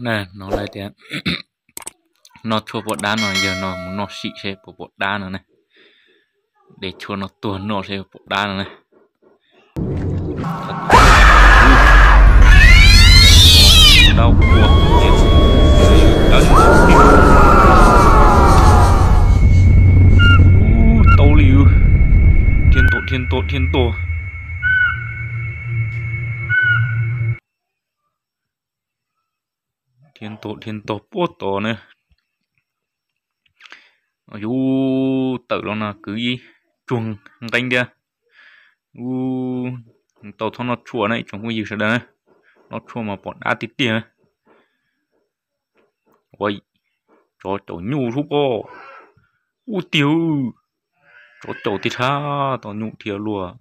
No lawv tias noj tshuaj pom dab no, yawg no mus noj sim seb puas pom dab no ne. De tshuaj no tuag noj seb puas pom dab no ne. Dab ua, dab ua. Ub, tau li, dhia ntua dhia ntua dhia ntua. Dhia ntua dhia ntua puag tod na. Yus tawm los no kwv yees tsuag nqeeb thiab. Ub, tau txhob noj tshuaj na ib tsoom phooj ywg sawv daws na. Noj tshuaj mas pom dab tiag tiag na. Ua, tsov caum nyuj sub pob. Ub tiag, tsov caum tiag tshaj tau nyuj dhia luaj.